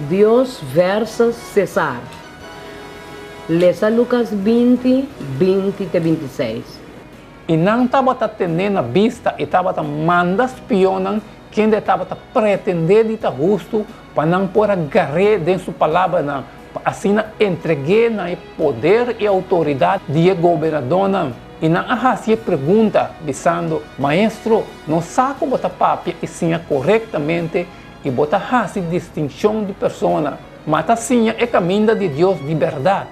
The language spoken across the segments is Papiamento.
Dios versus Cesar. Lesa Lucas 20, 20 te 26. I nan tabata ten'é na bista i tabata manda spionnan kende tabata pretendé di ta hustu pa nan por a gar'é den su palabranan, pa asina entreg'é na e poder i outoridat di e gobernadónan. I nan a hasi e pregunta, bisando, Maestro, nos sa ku bo ta papia i siña korektamente i bo ta hasi distinshon di persona, ma ta siña e kaminda di Dios di bèrdat.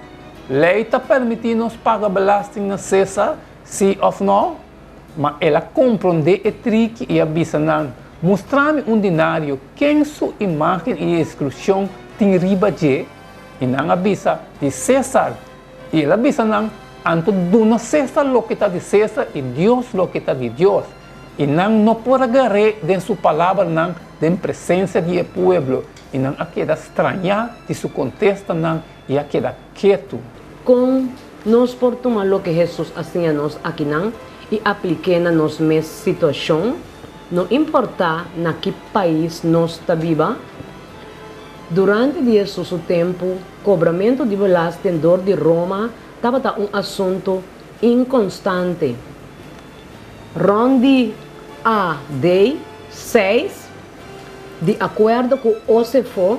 Lei ta permití nos paga belasting na Sésar, sí òf nò? Ma el a komprondé e triki i a bisa nan, Mustra mi un dinario, ken su imágen i inskripshon tin riba dje? I nan a bisa, Di Sésar. I el a bisa nan, Anto duna Sésar loke ta di Sésar i Dios loke ta di Dios. I nan no por a gar'é den su palabranan den presensia di e pueblo, i nan a keda strañá di su kontestanan i a keda ketu. Kon nos por tuma loke Hesus a siña nos akinan i aplik'é na nos mes situashon, no importá na ki pais nos ta biba? Durante di Hesus su tempu, kobramentu di belasting dor di Roma tabata un asuntu inkonstante. Rònt di AD 6, di akuerdo ku Osefo,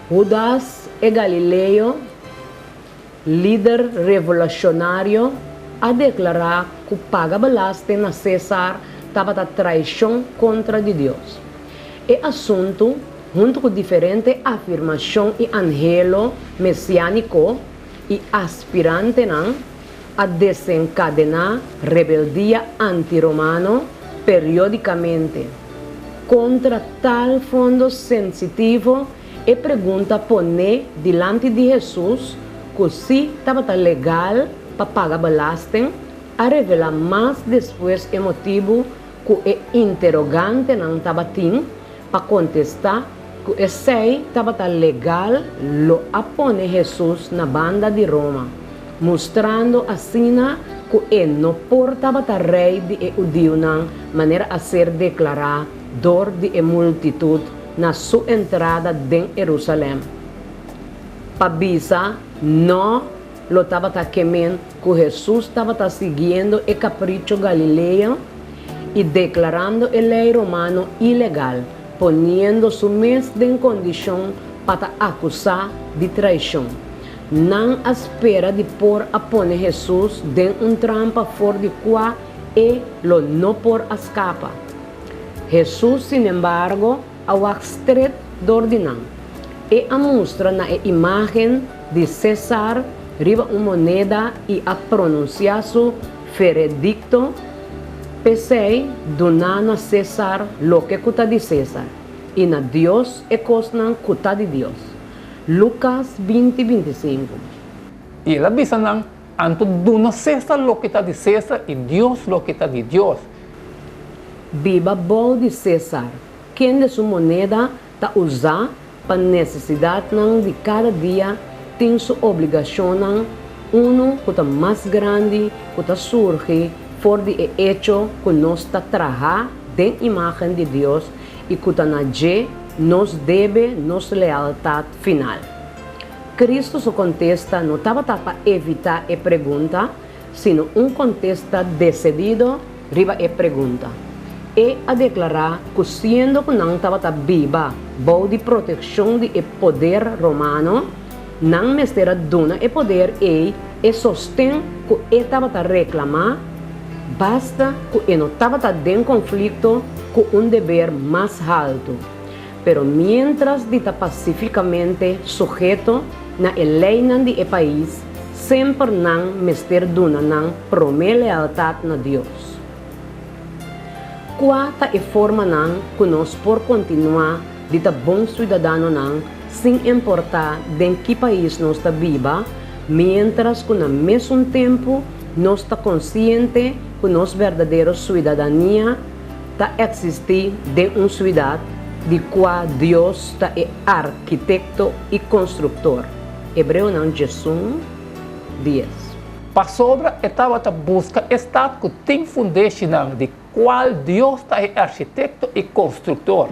Hudas e Galileo, lider revolushonario, a deklará ku paga belasting na Sésar tabata traishon kontra di Dios. E asuntu, huntu ku diferente afirmashon i anhelo mesiániko i aspirantenan, a desenkadená rebeldia antiromano periódikamente. Kontra tal fondo sensitivo, e pregunta poné dilanti di Hesus ku si tabata legal pa paga belasting, a revelá mas despues e motibu ku e interogantenan tabatin pa kontestá ku esei tabata legal lo a pone Hesus na banda di Roma, mustrando asina ku e no por tabata rei di e hudiunan manera a ser deklará dor di e multitut na su entrada den Herusalèm. Pa bisa nò lo tabata kemen ku Hesus tabata siguiendo e kapricho galileo i deklarando e lei romano ilegal, poniendo su mes den kondishon pa ta akusá di traishon. Nan a spera di por a pone Hesus den un trampa for di kua e lo no por a skapa. Hesus, sinembargo, a wak stret dor di nan. E a mustra na e imágen di Sésar riba un moneda i a pronunsiá su veredikto, P'esei, duná na Sésar loke ku ta di Sésar, i na Dios e kosnan ku ta di Dios. Lukas 20, 25. I el a bisa nan, Anto duna Sésar loke ta di Sésar i Dios loke ta di Dios. Biba bou di Sésar, kende su moneda ta usá pa nesesidatnan di kada dia, tin su obligashonnan, unu ku ta mas grandi ku ta surgi for di e echo ku nos ta traha den imágen di Dios i ku ta na dje nos debe nos lealtat final. Kristu su kontesta no tabata pa evitá e pregunta, sino un kontesta desedido riba e pregunta. E a deklará ku siendo ku nan tabata biba bou di protekshon di e poder romano, nan mester a duna e poder ei e sosten ku e tabata reklamá, basta ku e no tabata den konflikto ku un deber mas haltu. Pero miéntras di ta pasifikamente suheto na e leinan di e pais, semper nan mester duna nan promé lealtat na Dios. Kua ta e formanan ku nos por kontinuá di ta bon suidadanonan sin importá den ki pais nos ta biba, miéntras ku na mesun tempu nos ta konsiente ku nos berdadero suidadania ta eksistí den un suidat di kua Dios ta e arkitekto i konstruktor? Hebreonan 11, 10. Pasobra e tabata buska e stat ku tin fundeshinan, di kual Dios ta e arkitekto i konstruktor.